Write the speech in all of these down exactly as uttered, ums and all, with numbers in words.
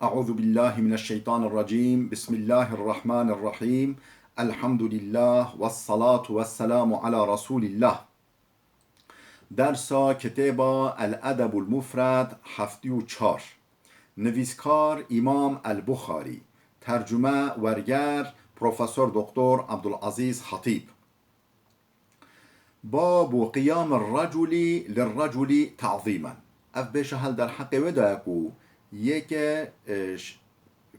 أعوذ بالله من الشيطان الرجيم. بسم الله الرحمن الرحيم. الحمد لله والصلاة والسلام على رسول الله. Dersa kitêba El Edebul Mufred heftê û çar. Nivîskar Îmam El Buxarî. Tercume, werger, Profesor Doktor Abdulazîz Hatîb. Babu qiyamir raculi lir raculi ta'zîmen. Ev bêşe hel derheqê wê de ye ku yeke, e, ş-,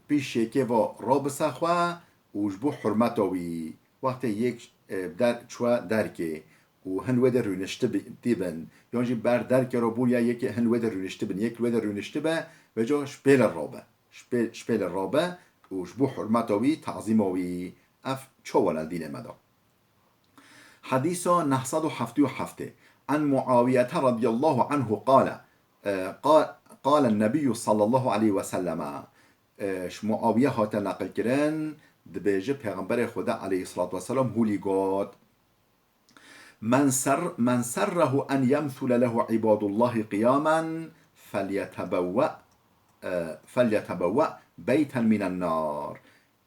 pîş yekê ve rabise xwe û ji bo hurmeta wî, wextê yek, e, der, çûye derkê û hin wê de rûniştî bi-, tî bin, yan jî ber derkê re bûriya yekê hin wê de rûniştî bin, yek wê de rûniştî be, vêca ji pêle rabe. Ji pê-, ji pêle rabe û ji bo hurmeta wî, tazîma wî, ev çawa ne li dînê me de? Hedîsa neh sed û heftê û heft. An Muawiyete radiyallahu anhu qale, e, qa-, qale Nebiyyu sallallahu aleyhi ve selleme, e, ji Muawiye hate neqilkirin, dibêje Pêxemberê Xweda aleyhissalatu vesselam hûlî got, "Men ser-, men serrehu en yemsule lehu ibadullahi qiyamen, felyetebewwe, e, felyetebewwe beyten minen nar."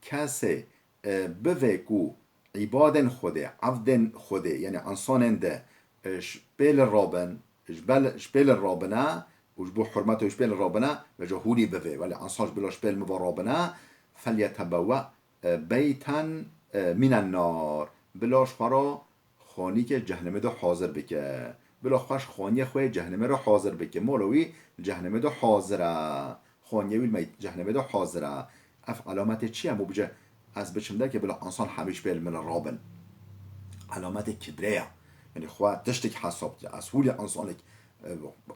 Kesê, e, bivê ku îbadên Xwedê, evdên Xwedê, yani insanên de, e, ji pêle rabin, ji bel-, ji pêle rabine û ji bo hurmeta wî ji pêle rabine, vêca hûlî bivê. Welê insan ji bila ji pêl min ve rabine, felyetebewwe, e, beyten, e, minen nar. Bila ji xwe re xanîkê cehnemê de hazir bike. Bila xwe ji xaniyê xwe yê cehnemê re hazir bike. Mala wî li cehnemê de hazir e. Xaniyê wî li me-, cehnemê de hazir e. Ev alametê çi ye? Hemû bije ez biçim derkê bila insan hemî ji pêl min re rabin. Alametê kibrê ye. Yani xwe tiştek hesab dike. Ez hûlî insanek, e,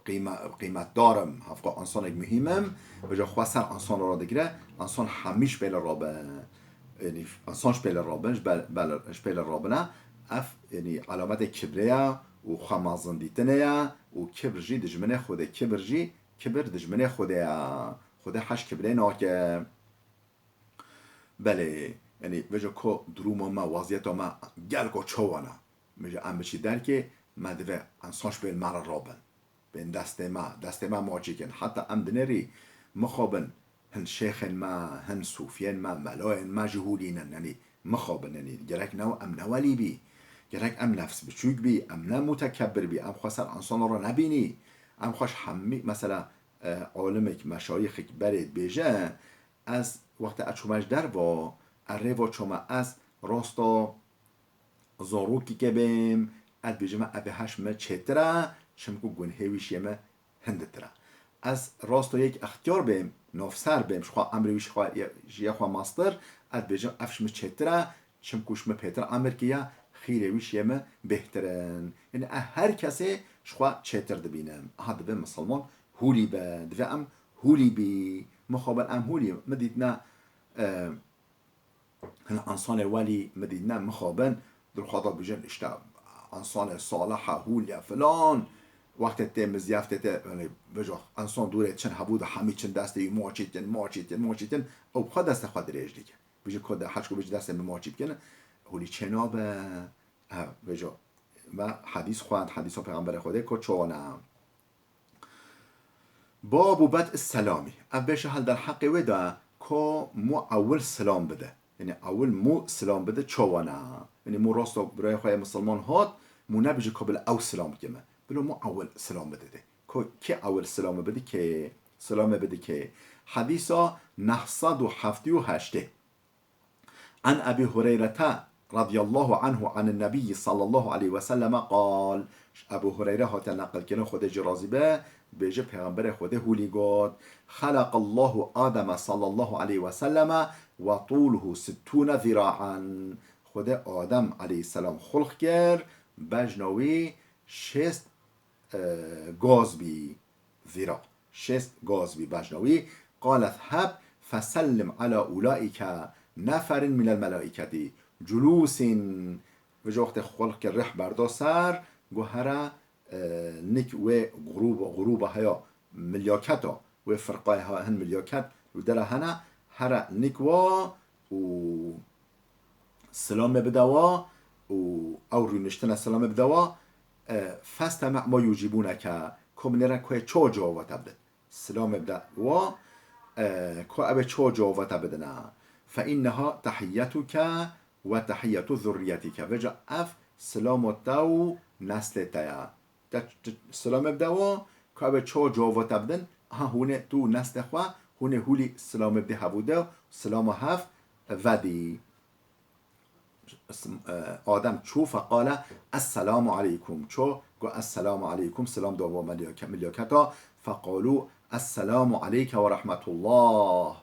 qîme-, qîmetdar im, hevqa insanek muhîm im, vêca xwe ser insan re digire, insan hemî ji pêle rabe. Yani insan ji pêle rabin, ji bel-, bel-, ji pêle rabine. Ev, yani alametê kibrê ye û xwe mezindîtinê ye û kibr jî dijminê Xwedê, kibr jî, kibr dijminê Xwedê ye. Xwedê heş kibrê nake. Belê, yani vêca ku durûma me, waziyeta me gelko çawa ne? Min ji em biçî derkê, me divê insan ji pêl me re rabin. Bên destê me, destê me maçî kin. Heta em dinêrî mixabin hin şêxên me, hin sofiyên me, melayên me jî hûlînin. Yanî mixabin, yanî gerek ne, em ne welî bî. Gerek em nefs biçûk bî, em ne mutekebbir bî, em xwe ser insana re nebînî. Em xwe ji hemî, mesela, e, alimek, meşayixek berê dibêje, ez wextê ez çûme ji derva, ez rê ve çûme, ez rasta zarokîkê bêm, ez dibêjim, ev ê heş min çêtir e, çimku gunhê wî ji yê min hinditir e. Ez rasta yek extiyar bêm, navser bêm, ji xwe emrê wî ji xwe, ji yê xwe mestir, ez dibêjim, ev ji min çêtir e, çimku ji min pêtir emir kiriye, xîrê wî ji yê min bêhtir in. Yanî ev her kesê ji xwe çêtir dibînin. Aha, divê misilman hûlî be, divê em hûlî bî, mixabin em hûlî, min dîtine, e, Hin insanê welî min dîtine mixabin, dilxwe de bijin, işte, insanê salih e, hûl e, filan. Wextê tê miziyaf tê, tê, yani, vêca, insan dûrê çin hebû de hemî çin destê wî maçîtin, maçîtin, maçîtin. Ew bi xwe destê xwe dirêj dike. Bijî ku de heçku bijî destê min maçî bikin, hûlî çê nabe. Ev, vêca, me hedîs xwend, hedîsa Pêxemberê Xwedê ku çawa ne. Babu bed'is selamî. Ev bêşe hel derheqê wê de ku mû ewil selam bide. Yanî ewil mû selam bide çawa ne? Yanî mû rasta birayê xwe yê misilman hat, mû nebêje ku bila ew selam bike me. Bila mû ewil selam bide de. Ku kê ewil selamê bide kê? Selamê bide kê? Hedîsa neh sed û heftê û heştê. An Ebî Hureyrete radiyallahu anhu anin Nebiyyi sallallahu aleyhi ve selleme qal. Ji Ebû Hureyre hate neqilkirin, Xwedê jî razî be, dibêje Pêxemberê Xwedê hûlî got, "Xelaqallahu Ademe sallallahu aleyhi ve selleme ve tûluhu sittûne zîraen." Xwedê Adem aleyhisselam xulq kir, bejna wî şêst, e, gaz bî. Zîra. Şêst gaz bî bejna wî. Qal izheb fesellim ala ulaike neferin minel melaiketi culûsîn. Vêca wextê xulqê rih berda ser, got here, e, nik wê grûba, grûba heya milyaketa, wê firqayê ha hin milyaket li dera hene, here nik wa û silamê bide wa û ew rûniştine silamê bide wa, e, festemi' ma yucîbûneke, ku binêre ku yê çawa cewaba te bidin. Silamê bide wa, e, ku ew ê çawa cewaba te bidine. Fe inneha tehiyetuke ve tehiyetu zurriyetike. Vêca ev silamo te û neslê te ye. Te, te silamê bide wan, ku ew ê çawa cewaba te bidin, ha hûn ê tu û neslê xwe, hûn ê hûlî silamê bidî hevû de, silama hev vedî. Adem çû, feqale, "Esselamu aleykum." Çû, got, "Esselamu aleykum." Silam da va milyake-, milyaketa. Feqalû, "Esselamu aleyke ve rahmetullah."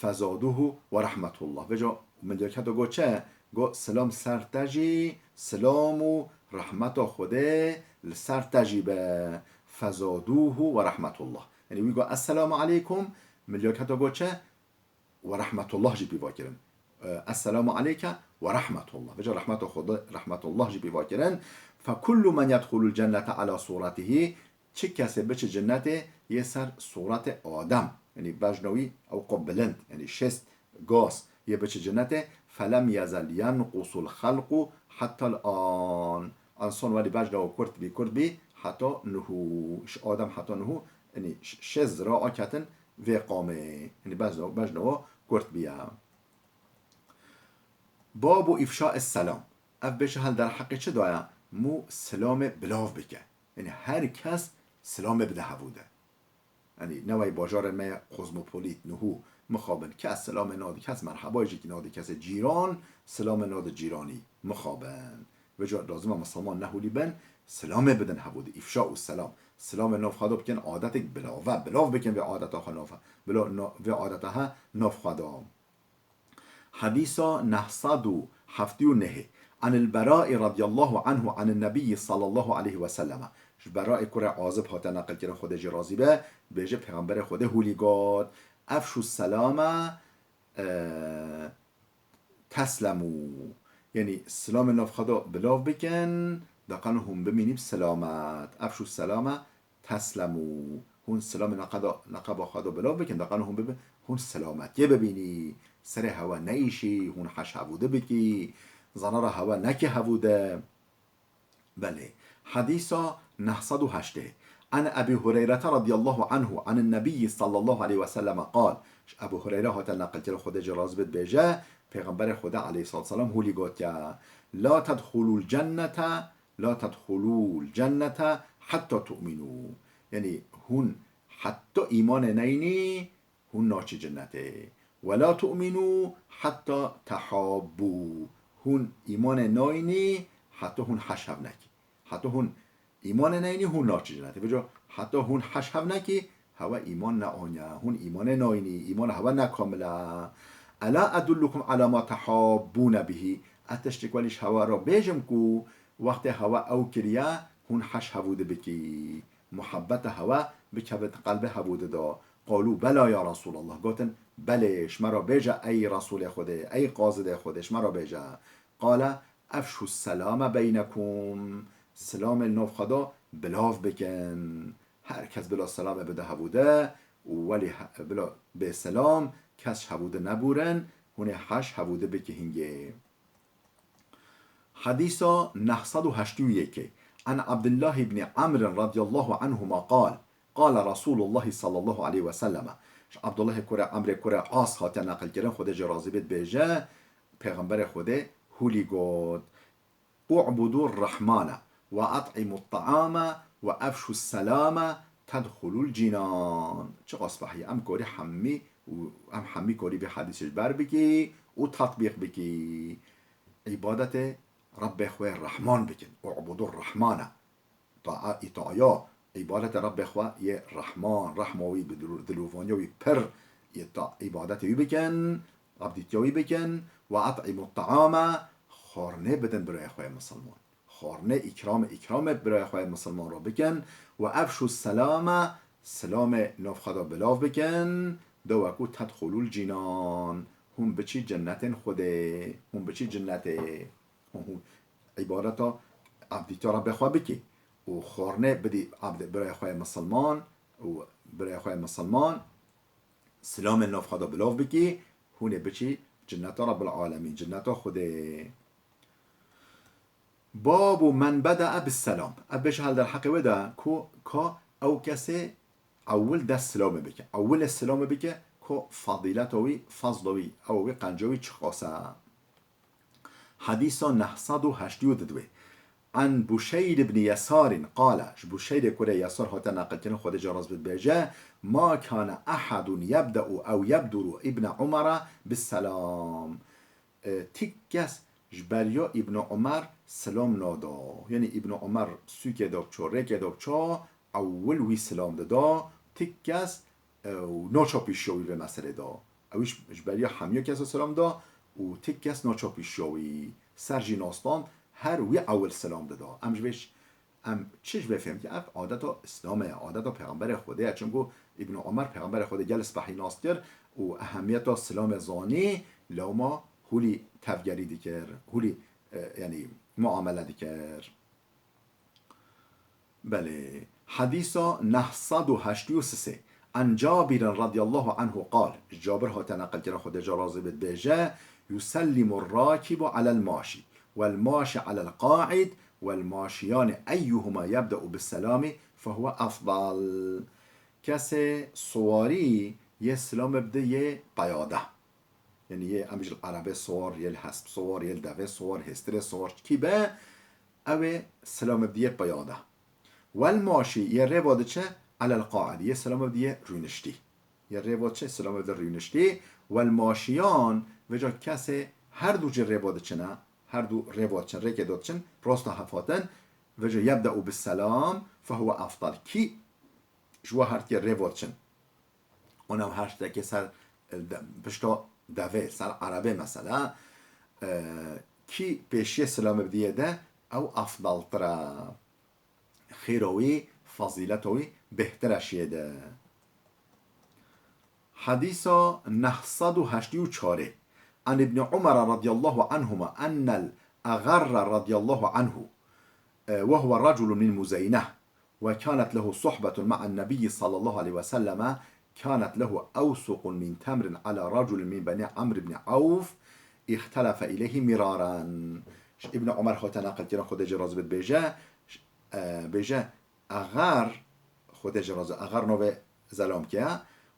Fezadûhu ve rahmetullah. Vêca milyaketa got çi? Got, "Silam ser te jî, silam û rehmeta Xwedê li ser te jî be." Fezadûhu ve rahmetullah. Yanî wî got, "Esselamu aleykum." Milyaketa got çi? Ve rahmetullah jî pîva kirin. E, "Esselamu aleyke ve rahmetullah." Vêca rehmeta Xwedê, rehmetullah jî pîva kirin. "Fe kullu men yedxulul cennete ala suretihi." Çi kesê biçi cinnetê yê ser suretê Adem. Yanî bejna wî ew qo bilind. Yanî şêst gas yê biçi cinnetê. "Felem yezel yenqusul xelqu hatta l-an." Enson welî bejna wî kurt bî, kurt bî, heta nuhû. Ji Adem heta nuhû, yanî ş-, şêst zira aketin vê qamê. Yanî bejna, bejna wî kurt bîye. Babu ifşa es-selam. Ev bêje hel derheqê çi daye? Mû silamê bilav bike. Yanî her kes silamê bide hevû de. Yanî newey bajarê me ye kozmopolît, nuhû, mixabin. Kes silamê nade kes, merhebayê jî kî nade kesê. Cîran silamê nade cîranî, mixabin. Vêca lazim e misilman nehûlî bin, silamê bidin hevû de. Îfşa û selam. Silamê nav xwe de bikin, adetek bilave, bilav bikin vê adeta xwe nav, bila-, na-, vê adeta he nav xwe de. Hedîsa neh sed û heftê û nehê. Anil Bera'i radiyallahu anhu anin Nebiyyi sallallahu aleyhi ve selleme. Ji Beraê kurê Azib hate neqilkirin, Xwedê jê razî be, dibêje, Pêxemberê Xwedê hûlî got, "Efşu selame, e, teslemû." Yanî silamê nav xwe de bilav bikin, da qano hûn bimînî bi selamet. "Efşu selame teslemû." Hûn silamê neqeda, neqeba xwe de bilav bikin, da qano hûn bibi-, hûn selametiyê bibînî. Serê hewa neîşî, hûn heş hevûde bikî, zanara hewa nekî hevûde. Belê. Hedîsa neh sed û heştê. An Ebî Hureyrete radiyallahu anhu anin Nebiyyi sallallahu aleyhi ve selleme qal. Ji Ebû Hureyre hate neqilkirin, Xwedê jê razî be, dibêje, Pêxemberê Xwedê aleyhissalatu vesselam hûlî gotiye, "La tedxulul cennete, la tedxulul cennete hatta tu'minu." Yanî hûn heta îmanê neynî, hûn naçî cinnetê. "Ve la tu'minu hatta tehabbû." Hûn îmanê naynî heta hûn heş hev nekî. Heta hûn îmanê neynî, hûn naçî cinnetê. Vêca heta hûn heş hev nekî, hewe îman neaniye. Hûn îmanê naynî, îmana hewe ne kamil e. "Ela edullukum ala ma tehabbûne bihî." Ez tiştek welî ji hewe re bêjim ku wextê hewe ew kiriye, hûn heş hevûde bikî. Muhebbeta hewe bikeve di qelbê hevû de da. Qalû, "Bela ya Resûlallah." Gotin, "Belê, ji me re bêje ey Resûlê Xwedê, ey qazidê Xwedê, ji me re bêje." Qale, "Efşû selame beynekum." Silamê li nav xwe de bilav bikin. Her kes bila silamê bide hevû de û welî he-, bila bê silam kes ji hevû de nebûrin, hûn ê heş hevû de bikî hingê. Hedîsa neh sed û heştê û yekê. An Abdullah ibn Amr radiyallahu anhuma qal, qala Resulullah sallallahu aleyhi ve sellem. Ji Abdullahê kurê Amrê kurê As hate neqilkirin, Xwedê jê razî bê, dibêje, Pêxemberê Xwedê hûlî got, "U'budur Rahmane ve at'imut ta'ame ve efşus selame tedxulul cinan." Çiqas behî, em korî hemî û em hemî korî vê hedîsê ji ber bikî û tetbîq bikî. Îbadetê Rebbê xwe Rehman bikin. U'budur Rahmane. Taa, îtaya, îbadetê Rebbê xwe yê Rehman, rehma wî bi dil-, dilovaniya wî pir, yê ta-, îbadetê wî bikin, abdîtiya wî bikin, ve et'imut ta'ame, xwarinê bidin birayê xwe yê misilman. Xwarinê îkramê, îkramê birayê xwe yê misilman re bikin, ve efşu selame, silamê nav xwe de bilav bikin, de weku tedxulul cinan, hûn biçî cennetên Xwedê, hûn biçî cinnetê. Hûn îbadeta, abdîtiya Rebbê xwe bikî û xwarinê bidî abdê birayê xwe yê misilman û birayê xwe yê misilman, silamê nav xwe de bilav bikî, hûn ê biçî cinneta Rebbil Alemîn, cinneta Xwedê. Babu men bede'e bis selam. Ev bêje hel derheqê wê de ku ka ew kesê ewil dest silamê bike. Ewilê silamê bike, ku ku fadîleta wî, fazla wî, ew wî qenca wî çiqas e. Hedîsa neh sed û heştê û didwê. An Buşeyr ibn Yesarîn qale, ji Buşeyrê kurê Yesar hate neqilkirin, Xwedê jê razî bê, dibêje, ma kane ehedun yebde'u ew yebduru ibne Umara bisselam. E, tik kes ji beriya Îbn Umer silam nada. Yanî Îbn Umer sûkê de biço, rêkê de biço, ewil wî silam dida. Tik kes, e, û naça pêşiya wî vê meselê de. Ew ji, ji beriya hemiya kesa silam da û tik kes naça pêşiya wî. Ser jî nastan, her wî ewil silam dida. Em ji vê ş-, em çi ji vê fêm dikin? Ev adeta Îslamê ye, adeta Pêxemberê Xwedê ye. Çimku Îbn Umer Pêxemberê Xwedê gel spehî nas kir û ehemiyeta silamê zanî, lewma hûlî tevgerî dikir, hûlî, e, yanî muamele dikir. Belê. Hedîsa neh sed û heştê û sê. An Cabirin radiyallahu anhu qal, ji Cabir hate neqilkirin, Xwedê jê razî bê, dibêje, yusellimu rakibu alel maşî, wel maşi alel qaid, wel maşiyani eyyuhuma yebde'u bis selami fehuwe efdal. Kesê siwarî yê silamê bide yê peyade. Yanî yê, em bêjin, erebê siwar, yê li hesp siwar, yê li devê siwar, hêstirê siwar, kî be, ew ê silamê bidiyê peyade. Wel maşî, yê rêva diçe, alel qaid, yê silamê bidiyê rûniştî. Yê rêva diçe, silamê bidiyê rûniştî. Wel maşiyan, vêca kesê her du jî rêva diçine, her du rêva diçin, rêkê de diçin, rasta hev hatin, vêca yebde'u bis selam, fehuwe efdal. Kî ji we her tiyê rêva diçin, ona her tiştekê ser, de-, pişta devê, ser erebê mesela, e, kî pêşiyê silamê bidiyê de, ew efdaltir e. Xêra wî, fezîleta wî bêhtir e şiyê de. Hedîsa neh sed û heştê û çarê. An Îbni Umara radiyallahu anhuma ennel Egarra radiyallahu anhu, e, ve huve reculun min Muzeyne. وكانت له صحبة مع النبي صلى الله عليه وسلم، كانت له أوسق من تمر على رجل من بني عمرو بن عوف، اختلف إليه مرارا. Ji Îbn Umer hate neqilkirin, Xwedê jê razî bê, dibêje, e, bêje, Egar, Xwedê jê razî, Egar navê zelamkê ye,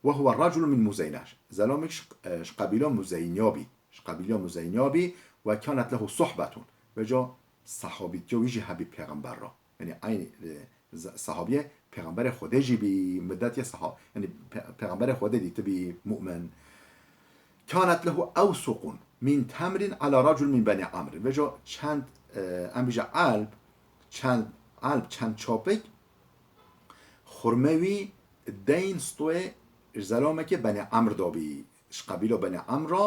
وهو رجل من مزينة. Zelamêk ji, e, ji qebîla Muzeyniya bî. Ji qebîla Muzeyniya bî, وكانت له صحبة. Vêca sehabîtiya wî jî hebî pêxember re. Yanî eynî, e, ze-, sehabiyê Pêxemberê Xwedê jî bî, midet yê seha-, yanî pe-, Pêxemberê Xwedê dîtibî mu'min. كانت له أوسق من تمر على رجل من بني عمرو. Vêca çend, e, em bêje elb, çend elb, çend çapik xurmê wî deyn stoyê ji zelamekê Benî Emr dabî. Ji qebîla Benî Emr re,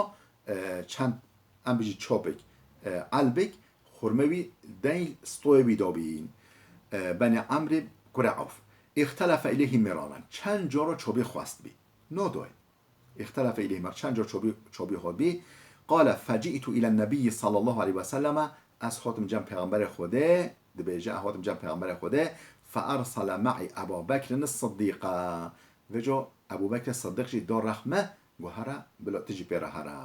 e, çend, em bêjî çapik, e, elbik, xurmê wî deyn stoyê wî dabîn. E, Benî Emrê kurê Ewf. اختلف إليه مرارا. Çend cara çobî xwest bî. Nodoy. اختلف إليه مرارا. Çend cara çobî, çobî hot bî. قال فجئت إلى النبي صلى الله عليه وسلم. Ez hatim cem Pêxemberê Xwedê, dibêje, ez hatim cem Pêxemberê Xwedê. فأرسل معي أبا بكر الصديق. Vêca Ebû Bekr Siddiq jî da rex me, got, here, bila tu jî pê re here.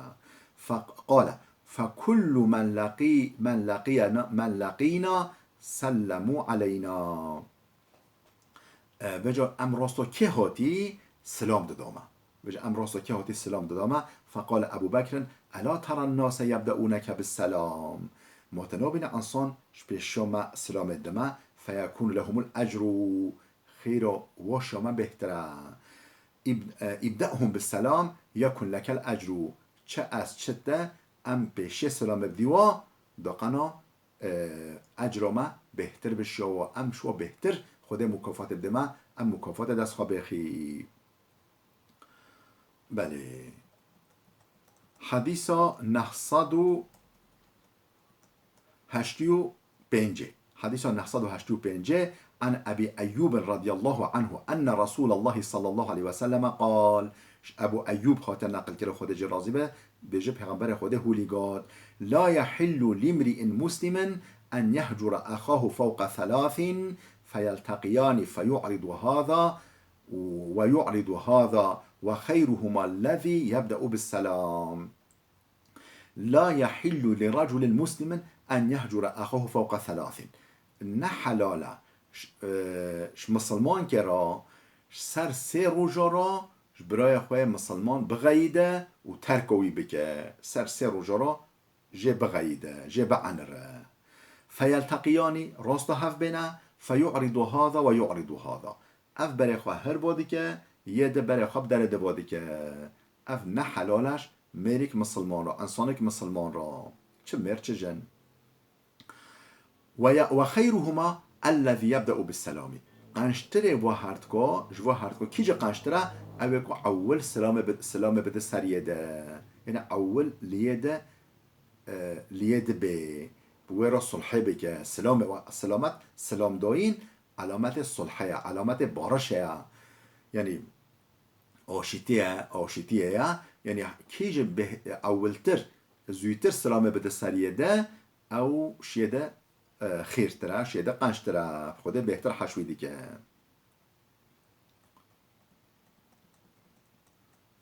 فقال فكل من لقي-، من لقينا، من لقينا سلموا علينا. E, vêca em rasta kê hatî silam dida me. Vêca em rasta kê hatî silam dida me. فقال أبو بكر ألا ترى الناس يبدؤونك بالسلام. Ma tu nabîne ensan ji pêşiya me silamê dime. فيكون لهم الأجر. Xêra weşa me bêhtir e. اب-، e, ابدأهم بالسلام يكن لك الأجر. Çi ez çi te, em pêşiya silamê bidî we, daqena, e, ecra me bêhtir bi şiya we, em şiya bêhtir Xwedê mukafatê bidê me, em mukafatê dest xwe bêxî. Belê. Hedîsa neh sed û heştê û pêncê. Hedîsa neh sed û heştê û pêncê. An Ebî Eyyûbin radiyallahu anhu enne Resûlallahi sallallahu aleyhi ve selleme qal. Ji Ebû Eyyûb hate neqilkirin, Xwedê jê razî be, dibêje Pêxemberê Xwedê hûlî got, لا يحل لامرئ مسلم أن يهجر أخاه فوق ثلاث فيلتقيان فيعرض هذا ويعرض هذا وخيرهما الذي يبدأ بالسلام. لا يحل لرجل مسلم أن يهجر أخاه فوق ثلاث. Ne helal e ji, e, ji misilmankê re ji ser sê roja re ji birayê xwe misilman bixeyîde û terka wî bike. Ser sê roja re jê bixeyîde, jê bienire. Feyelteqiyanî, rasta hev bêne, feyu'ridu hada ve yu'ridu hada. Ev berê xwe her va dike, yê di berê xwe bi derê di va dike. Ev ne helal e ji mêrik misilman re, insanek misilman re. Çi mêr, çi jin. Ve ya, ve xeyruhuma ellezî yebde'u bis-selami. Qençtirê va herdka, ji va herdka kî jî qençtir e? Ew ê ku ewil selamê bi-, selamê bide ser yê de. Yani ewil li yê de, e, li yê de bê. Bi wê re sulhê bike. Selamê wa-, selamet, selamdayîn alametê sulhê ye, alametê barişê ye. Yani aşîtî ye, aşîtiyê ye. Yani kî jî beh-, ewiltir, zûytir selamê bide ser yê de, ew şiyê de, e, xêrtir e, şiyê de qençtir e, Xwedê bêhtir heş wî dike.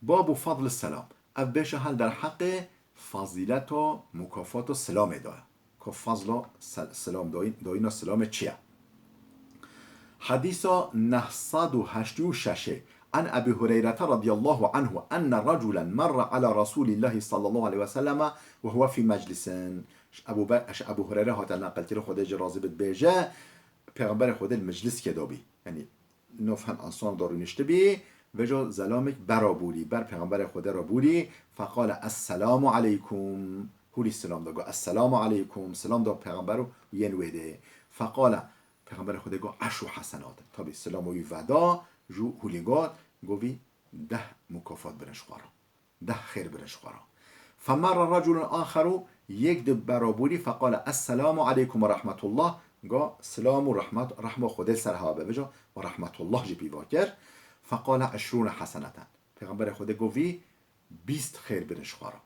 Babu fadl selam. Ev bêşa hel derheqê fazîleto, mukafato selamê de ye. Ku fazlo sel-, selam doyîn-, doyîna selamê çi ye? Hedîsa neh sed û heştê û şeş. An Ebî Hureyrete radiyallahu anhu enne raculen merre ala Resulillahi sallallahu aleyhi ve selleme ve huve fî meclisin. Ji Ebu Be-, ji Ebu Hureyre hate neqilkirin, Xwedê jê razî bit, bêje, Pêxemberê Xwedê li mecliskê de bî. Yani nov hin insan de rûniştibî, vêca zelamêk bera bûrî, ber Pêxemberê Xwedê re bûrî, feqale, "Esselamu aleykum." Hûrî selam da, got, "Esselamu aleykum." Selam da Pêxember û yên wê de. Feqale, Pêxemberê Xwedê got, "Eşru hesenat." Tabî selam wî veda, jû hûlî got, got vî, "Deh mukafat birin ji xwe re." Deh xêr birin ji xwe re. Femerre reculun axeru, yek di bera bûrî, feqale, "Esselamu aleykum ve rahmetullah." Got, "Selam û rehmet, rehma Xwedê li ser hewa be." Vêca, "Ve rahmetullah" jî pîva kir. Feqale, "Eşrûne heseneten." Pêxemberê Xwedê got vî, "Bîst xêr birin ji xwe re."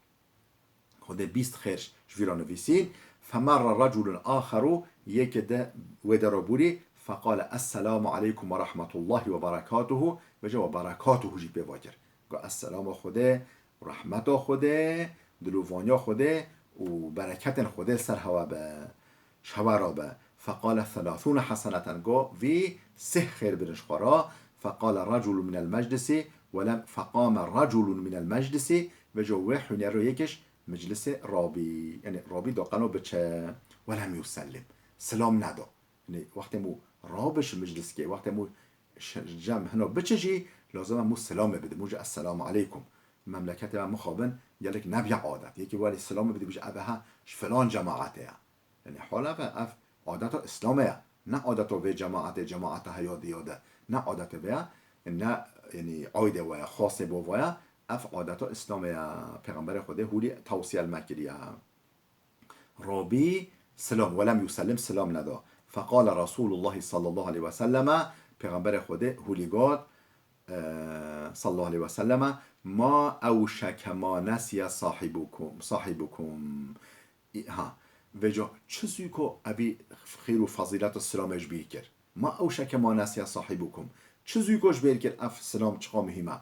Xwedê bîst xêr ji vî re nivîsîn. Femerre reculun axeru, yekê de wê de re bûrî, feqale, "Esselamu aleykum ve rahmetullahi ve berekatuhu." Vêca, "Ve berekatuhu" jî pêva kir. Got, "Esselama Xwedê, rehmeta Xwedê, dilovaniya Xwedê û bereketên Xwedê li ser hewa be, ji hewa re be." Feqale, "Selâsûne heseneten." Got, "Vî sih xêr birin ji xwe re." Feqale, "Reculun minel meclisi ve lem, feqame reculun minel meclisi." Vêca wê hunerê yekê ji meclisê rabî, yani rabî da qeno biçe. "Ve lem yusellim." Selam neda. Yani wextê mû rabe ji mecliskê, wextê mû ş-, cem hino biçe jî, lazim e mû selamê bide, mû jî "Esselamu aleykum." Memleketê me mixabin gelek nebiye adet. Yekî welî selamê bide, bije, "Ev he ji filan cemaetê ye." Yani hala ve ev adeta Îslamê ye. Ne adeta vê cemaetê, cemaeta heya diya de. Ne adetê vê ye, ne, yani aydê we ye, xasê bo ve ye. Ev adeta Îslamê ye. Pêxemberê Xwedê hûrî tewsiye li me kiriye. Rabî selam, "Ve lem yusellim", selam neda. Feqale Resulullah sallallahu aleyhi ve selleme, Pêxemberê Xwedê hûlî got, e, sallallahu aleyhi ve selleme, "Ma ewşeke ma nesiye sahibukum, sahibukum." Î-, ha, vêca çi zû ko evî xêr û fezîleta silamê ji bîr kir. "Ma ewşeke ma nesiye sahibukum." Çi zû ko ji bîr kir ev silam çiqa muhîm e.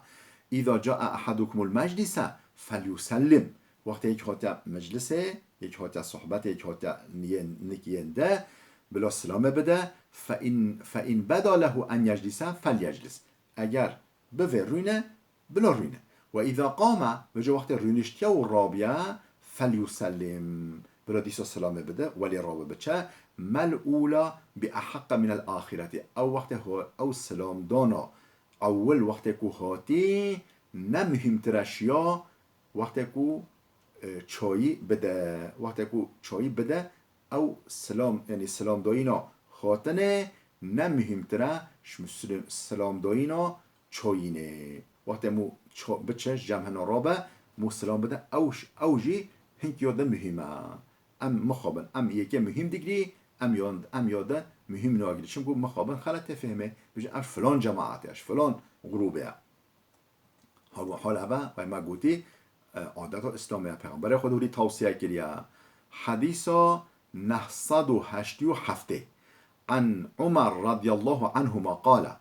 "Îza cae ahadukumul meclise felyusellim." Wextê yek hatiye meclisê, yek hatiye sohbetê, yek hatiye niyên, nik yên de, bila silamê bide. "Fe in, fe in beda lehu en yeclise felyeclis." Eger bivê rûne, bila rûne. "Ve îza qame", vêca wextê rûniştiye û rabiye, "felyusellim", bila dîsa selamê bide, welê rabe biçe. "Mel ula bi ehaqqe minel axireti." Ew wextê ho-, ew selamdana ewil wextê ku hatî, ne muhîmtir e şiya wextê ku, e, çayî bide. Wextê ku çayî bide, ew selam, yani selamdayîna hatinê ne muhîmtir e ji muslim-, selamdayîna çayînê. Wextê mû ça-, biçe, ji cem hina rabe, mû silam bide, ew ş-, ew jî hinkî ya de muhîm e. Em mixabin, em yekê muhîm digirî, em ya, em ya de muhîm nagirî. Çimku mixabin xelet tê fehmê, bijin ev filan cemaetê ye, ji filan grûbê ye. Hal, hal eve, wê me gotî, e, adeta Îslamê ye, Pêxemberê Xwedê hûrî tewsiye kiriye. Hedîsa neh sed û heştê û heftê. An Umar radiyallahu anhuma qale.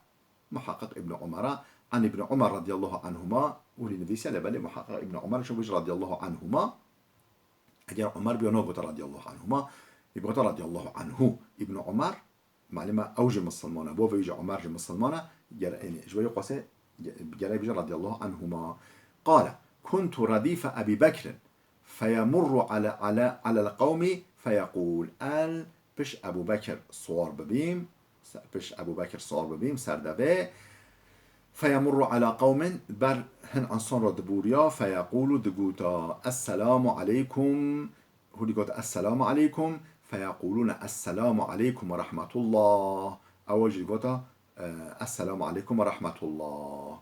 Muheqqiq Îbn Umara, an Îbn Umar radiyallahu anhuma, hûrî nivîsiye, lê belê Muheqqiq Îbn Umar, çi bû radiyallahu anhuma, eger Umar biya nagota radiyallahu anhuma, ê bigota radiyallahu anhu. Îbn Umar, malûm e, ew jî misilman e, bo vê jî Umar jî misilman e, ger, yani, ji bo yê qasê Ge-, gelek bêje radiyallahu anhuma. Qale, kuntu radife Ebî Bekrin, feyemurru ale, ale, alel qewmî, feyekûl. El piş Ebû Bekir siwar bibîm, se-, piş Ebû Bekir siwar bibîm, ser devê. Feyemurru ala qewmin, ber hin insan re dibûriya, feyekûlu, digota, Esselamu aleykum. Hûn digota, Esselamu aleykum. Feyekûlûne, Esselamu aleykum ve rahmetullah. Ew jî digota, e, Esselamu aleykum ve rahmetullah.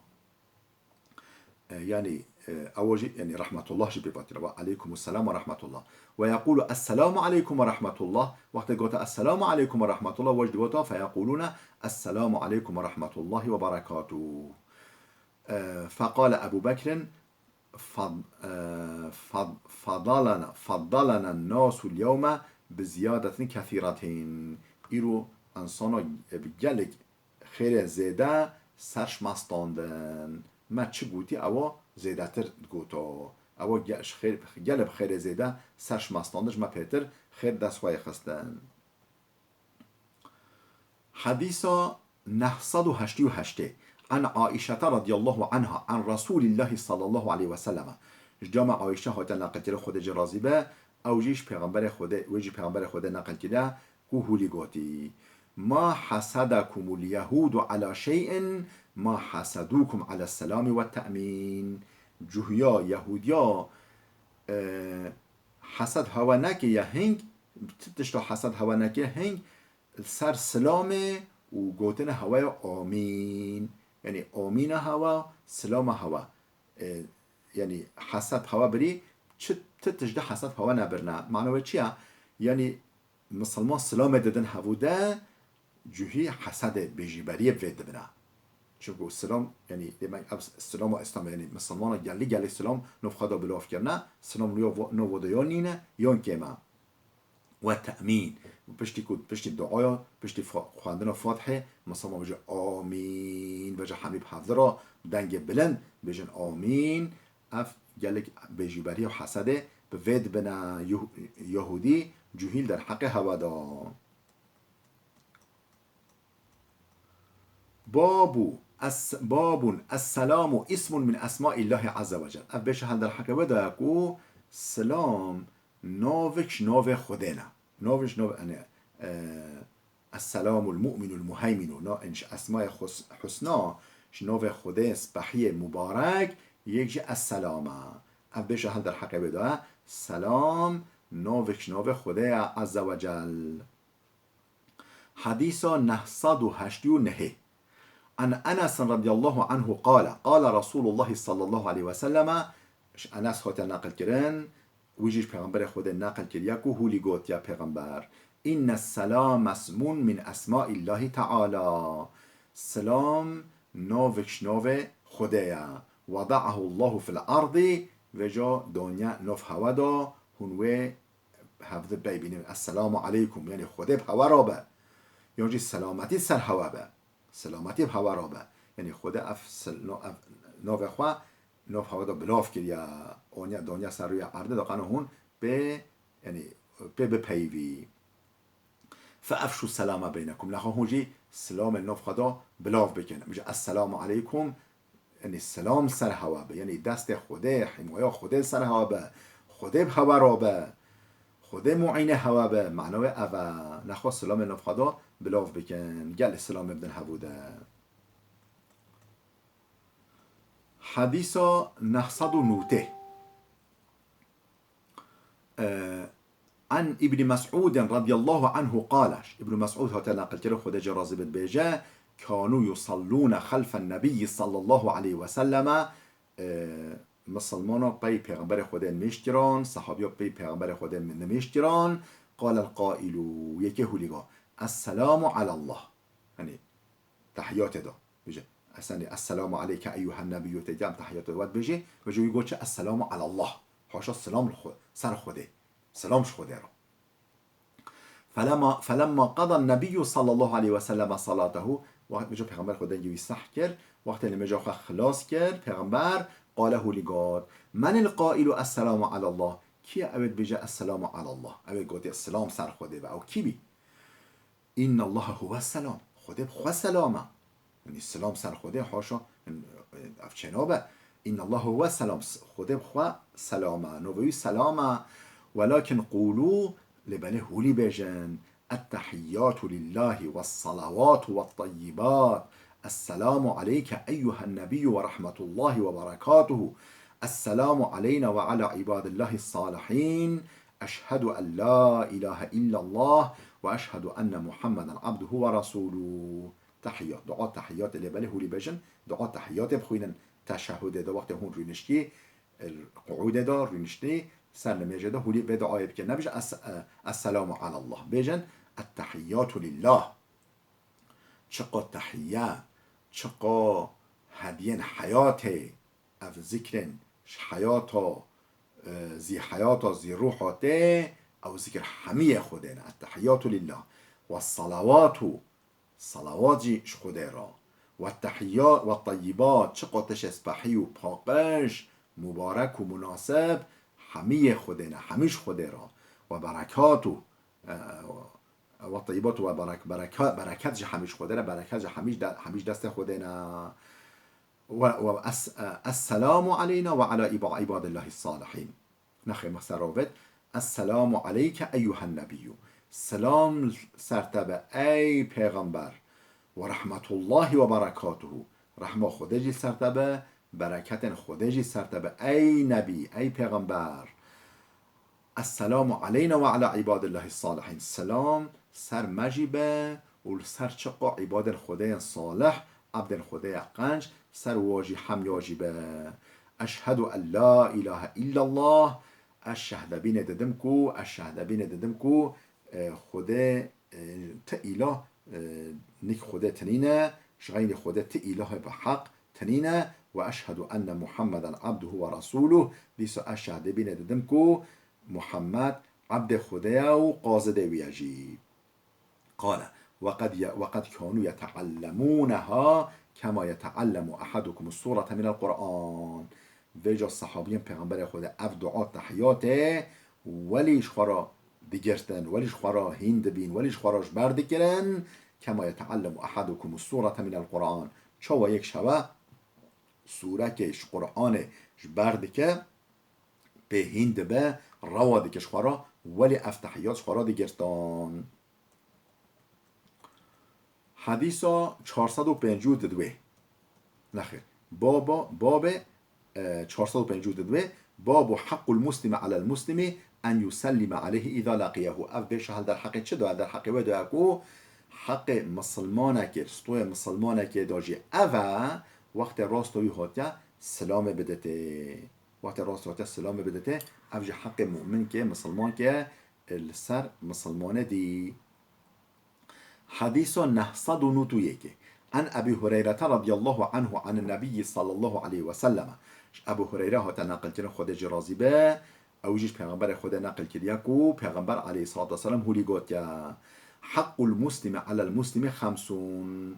E, yanî, e, ew jî, yanî, rahmetullah jî pê ve tîne. Ve aleykumusselam ve rahmetullah. Ve yekûlu, Esselamu aleykum ve rahmetullah. Wextê gota, Esselamu aleykum ve rahmetullah, we jî digota, feyekûlûne, Esselamu aleykum ve rahmetullahi ve berekatuh. E, feqale Ebû Bekrin, fad-, e, fad-, fadalana, faddalana nasul yewme bi ziyadetin kethîretin. Îro insana bi gelek xêrê zêde ser ji me standin. Me çi gotî, ewa zêdetir goto. Ewa ge-, ji xêr-, gelê bi xêrê zêde ser ji me standin, ji me pêtir xêr dest xwe yê xistin. Hedîsa neh sed û heştê û heştê. An Aîşete radiyallahu anha, an Resûlîllahî sallallahu aleyhi ve selleme. Ji cama Aîşe hate neqilkirin, Xwedê jê razî be, ew jî ji Pêxemberê Xwedê, wê jî Pêxemberê Xwedê neqilkiriye, ku hûlî gotî, "Ma hasedekumul yehûdu ala şey'in ma hasedûkum ala selamî ve te'mîn." Cuhiya, Yehûdiya, e, hesed hewe nekiriye hing, ti tişta hesed hewe nekiriye hing, li ser silamê û gotinê hewe ya amîn. Yanî amîna hewe, silama hewe. E, yanî hesed hewe birî, çi, ti tişt de hesed hewe nebirine. Mana wê çi ye? Yanî misilman silamê didin hevû de, cuhî hesedê bêjîberiyê bi vê dibine. Çimku silam, yanî demek ev silama Îslam, yanî misilmana gelî gelî silam nov xwe de bilav kirine, silam ya vo-, nov de yan nîne, yan kêm e. Ve te'mîn. Piştî ku, piştî duaya, piştî fa-, xwendina Fatihê, misilman bêje amîn, bêje hemî bi hevdi re, dengê bilind, bêjin amîn. Ev gelek bêjîberî û hesedê bi vê dibine Yuh-, Yehûdî, cuhî li derheqê hewe de. Babu es-, babun, Esselamu ismun min esmaillahi azze ve cel. Ev bêje hel derheqê wê de ye ku silam navek ji navê Xwedê ne. Navek ji navê, yani, e, Esselamul mu'minul muheyminu, na, yani ji esmayê hus-, husna, ji navê Xwedê spehiyê mubarek, yek jî Esselam e. Ev bêje hel derheqê wê de ye. Selam, navek ji navê Xwedê ye, azze ve cel. Hedîsa neh sed û heştê û nehê. An Enes radiyallahu anhu qale, qale Resulullah sallallahu aleyhi ve selleme, ji Enes hate neqil kirin, wî jî ji Pêxemberê Xwedê neqil kiriye ku hûlî gotiye Pêxember, "Inne selame ismun min esmaillahi teala." Silam navek ji navê Xwedê ye. "Weda'ahu Allahu fil ardî", vêca daniye nav hewe de, hûn wê hevdi pey bînin, "Esselamu aleykum", yanî Xwedê bi hewe re be. Yan jî selametî ser hewe be. Selametî bi hewe re be. Yanî Xwedê ev sil-, no-, ev navê xwe nav hewe de bilav kiriye. Aniye, daniye ser rûyê erdê de qeno hûn pê, yanî pê bipeyivî. "Fe efşu selame beynekum." Lexwe hûn jî silamê nav xwe de bilav bikin. Bijî, "Esselamu aleykum." Yanî selam ser hewa be. Yanî destê Xwedê, hîmaya Xwedê ser hewa be. Xwedê bi hewa re be. Xwedê muînê hewa be. Mana wê ev e. Nexwe silamê nav xwe de bilav bikin. Gelê silamê bidin hevû de. Hedîsa neh sed û nûtê. Ee, an Îbnî Mes'ûdin radiyallahu anhu qale, Îbnî Mes'ûd hate neqilkirin, Xwedê jê razî be, dibêje, "Kânû yusallûne xelfen nebiyyi sallallahu aleyhi ve selleme", ee, misilmana pey Pêxemberê Xwedê nimêjkiran, sehabiya pey Pêxemberê Xwedê nimêjkiran, qalel qaîlû, yekê hûlî got, "Esselamu alallah." Yanî, Tehiyatê de. Bêje, esenî, "Esselamu aleyke eyyuhen nebiyyû", tê em tehiyatê de wet bêjê, bêje wî got çi, "Esselamu alallah." Haşa, selam li xwe, ser Xwedê. Selam ji Xwedê re. Felema, felemma qada nebiyyû sallallahu aleyhi ve selleme salatehu, wext bêje Pêxember Xwedê dengê wî seh kir, wextê nimêja xwe xilas kir, Pêxember, qale hûlî got, "Menil qailu esselamu alallah?" Kî ye ew ê dibêje, "Esselamu alallah"? Ew ê gotê, "Selam ser Xwedê be." Ew kî bî? "Innallaha huves selam." Xwedê bi xwe selam e. Yanî selam ser Xwedê, haşa, yanî, Ev çênabe. Înnallah huwe selam. Xwedê bi xwe selam e. Navê wî selam e. Welakin qûlû, lê belê hûlî bêjin. Ettehiyyatu lillahi ve salavatu ve tayyibat. Esselamu aleyke eyyuhen nebiyyü ve rahmetullahi ve berekatuhu. Esselamu aleyna ve ala ibadillahi salihin. Eşhedü en la ilahe illallah ve eşhedü enne Muhammeden abduhu ve rasuluh. Tehiyyat, dua tehiyyat, lê belê hûlî bêjin, dua tehiyyatê bixwînin, teşehhudê de, wextê hûn rûniştî, e, quûdê de, rûniştî, ser nimêjê de hûlî vê duayê bikin. Nebêjin es-, e, Esselamu alallah. Bêjin, Ettehiyyatu lillah. Çiqa tehiyye, çiqa hediyên heyatê, ev zikrên ji heyata, e, zî heyata zî ruha tê, ew zikir hemiyê Xwedê ne. Ettehiyyatu lillah. Ve salavatu, salawat jî ji Xwedê re. Ve tehiyya-, ve tayyibat, çiqa tiştê spehî û paqij, mubarek û munasib, hemiyê Xwedê ne, hemî ji Xwedê re. Ve berekatu, e, ve tayyibat ve berek-, bereka-, bereket ji hemî ji Xwedê re, bereket ji hemî de-, hemî ji destê Xwedê ne. Ve, ve es-, e, esselamu aleyna ve ala iba-, ibadillahi salihin. Nexê, me ser avêt. Esselamu aleyke eyyuhen nebiyyû. Selam ser te be, ey pêxember. Ve rahmetullahi ve berekatuhu. Rehma Xwedê jî ser te be, bereketên Xwedê jî ser te be, ey nebî, ey pêxember. Esselamu aleyna ve ala ibadillahi salihin. Selam ser me jî be û li ser çiqa îbadên Xwedê yên salih, ebdên Xwedê ya qenc, ser wa jî hemya jî be. Eşhedü en la ilahe illallah. Ez şehdebînê didim ku, ez şehdebînê didim ku, e, Xwedê, e, ti îlah, e, nik Xwedê tinîne, ji xeynî Xwedê ti îlahê bi heq tinîne, ve eşhedü enne Muhammeden abduhu ve rasuluh, dîsa ez şehdebînê didim ku Muhammed ebdê Xwedê ye û qazidê wî ye jî. Qale, ve qed ye-, ve qed kanu yeteallemûneha kema yeteallemu ehadukumus surete minel Qur'an. Vêca sehabiyên Pêxemberê Xwedê ev dua tehiyatê welî ji xwe re digirtin, welî ji xwe re hîn dibîn, welî ji xwe re ji ber dikirin. Kema yeteallemu ehadukumus surete minel Qur'an. Çawa yek ji hewe sûrekê ji Qur'anê ji ber dike, pê hîn dibe, rewa dike ji xwe re, welî ev tehiyat ji xwe re digirtan. Hedîsa çar sed û pêncî û didwê. Nexêr. Baba, babê, e, çar sed û pêncî û didwê. Babu haqqul muslimi alel muslimi en yusellime aleyhi îza laqiyehu. Ev bêşa hel derheqê çi da? Hel derheqê wê da ku heqê misilmanekê, stoyê misilmanekê da jî ev e, wextê rasta wî hatiye silamê biditê. Wextê rasta hatiye silamê biditê, ev jî heqê mu'minkê, misilmankê li ser misilmanê dî. Hedîsa neh sed û nod û yekê. An Ebî Hureyrete radiyallahu anhu anin Nebiyyi sallallahu aleyhi ve selleme. Ji Ebû Hureyre hate neqilkirin, Xwedê jî razî be, ew jî ji Pêxemberê Xwedê neqil kiriye ku Pêxember aleyhissalatu vesselam hûlî gotiye, Haqqul muslimi alel muslimi xemsun.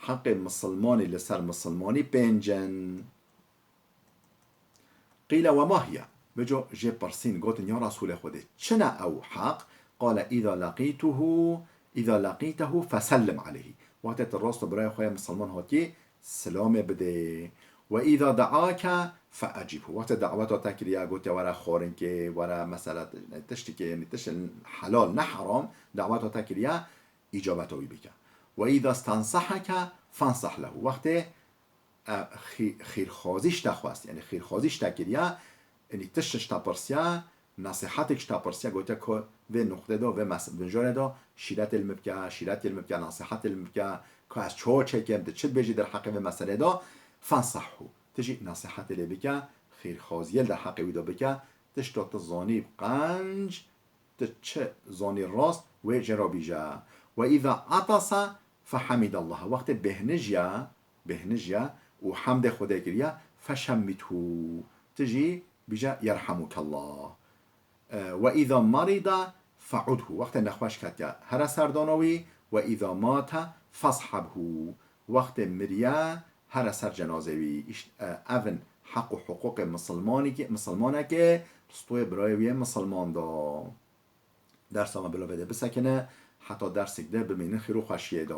Heqê misilmanî li ser misilmanî pênc in. Qîle ve ma hiye? Vêco jê pirsîn, gotin, ya Resûlê Xwedê, çi ne ew heq? Qale, îza leqîtuhu, îza leqîtehu fesellim aleyhi. Wextê tu rast û birayê xwe yê misilman hatî, silamê bidê. Ve îza deake feecîbhu. Wextê daweta te kiriye, gotiye, were xwarinkê, were mesela tiştikê, yanî tişt helal, ne heram, daweta te kiriye, îcabeta wî bike. Ve îza stenseheke fenseh lehu. Wextê e, xî-, xîrxwazî ji te xwest, yanî xîrxwazî ji te kiriye, yanî tişt ji te pirsiye, nesîhetek ji te pirsiye, gotiye ku vê nuqtê de, vê mes-, binjarê de şîretê li min bike, şîretê li min bike, nesîhetê li min bike, ku ez çawa çêkim, tu çi dibêjî derheqê vê meselê de, fensehhu. Tu jî nesîhetê lê bike, xîrxwaziyê li derheqê wî de bike, tişta tu zanî bi qenc, tu çi zanî rast, wê jê re bîje. Ve îza atasa fehemidallaha. Wextê bêhnijiya, bêhnijiya û hemdê Xwedê kiriya, feşemmithu. Tu jî bîje, yerhamukallah. E, ve îza marida feudhu. Wextê nexweş ketiya, here serdana wî. Ve îza mate feshabhu. Wextê miriye, here ser cenazê wî. Îşt-, e, ev in heq û hiqûqê misilmanî-, misilmanekê, stoyê birayê wî yê misilman da. Dersa me bila vê de bisekine, heta dersek de bimînin xêr û xweşiyê de.